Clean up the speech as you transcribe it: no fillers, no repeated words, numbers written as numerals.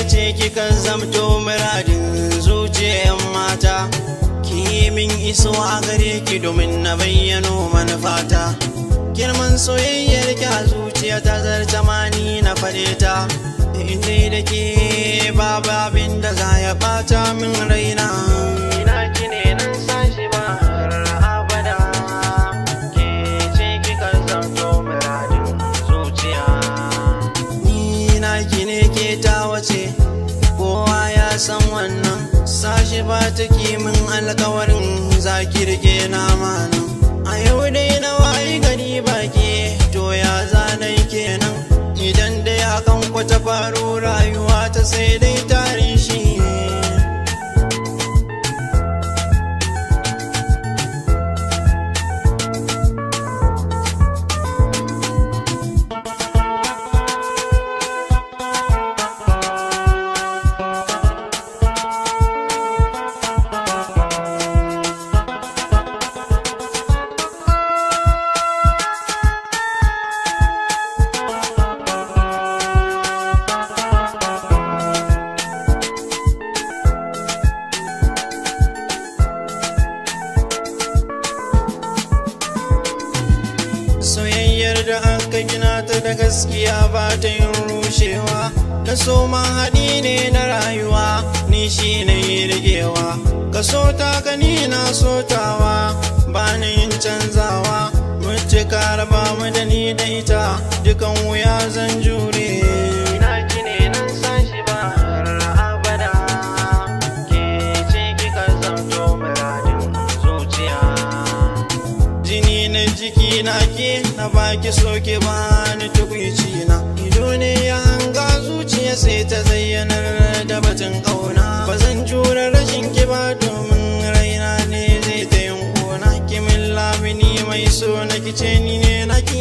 Ce kika zamto muradin zuciyan mata. Ki min iso a gare ki domin na bayyano manufata. Girman soyayyar ki a zuciya ta zarta mani na faɗe ta. Inda da ke babu abin da za ya ɓata min raina. Ina ki ne nan sashi ba har abada. Ke ce kika zamto muradin zuciya. Ni na ki ne ke ta wace, kowa ya san wannan. Sashi ba ta kimin alkawarin za ki rike na mana. A yau dai na wayi gari baki, to ya zanai kenan. Idan dai hakan kwata faru rayuwa ta sai dai tarin shi. Soyayyar da aka gina ta da gaskiya ba ta yin rushewa. Ka so ma haɗi ne na rayuwa, ni shi ne rigewa. Ka so ta ka ni na sotawa, ba ni yin canzawa. Mutuka raba mu da ni da ita, dukan wuya zan jure. Ina ki ne nan sashi ba har abada. Ke ce kika zamto muradin zuciya. Jini na jiki na ke na baki soke bani tukwici na. Ido ne ya hanga zuciya sai ta zayyanar da batun kauna. Ba zan jure rashin ki ba domin raina ne zai ta yin kona. Kimin lamini mai so na kice ni ne na ki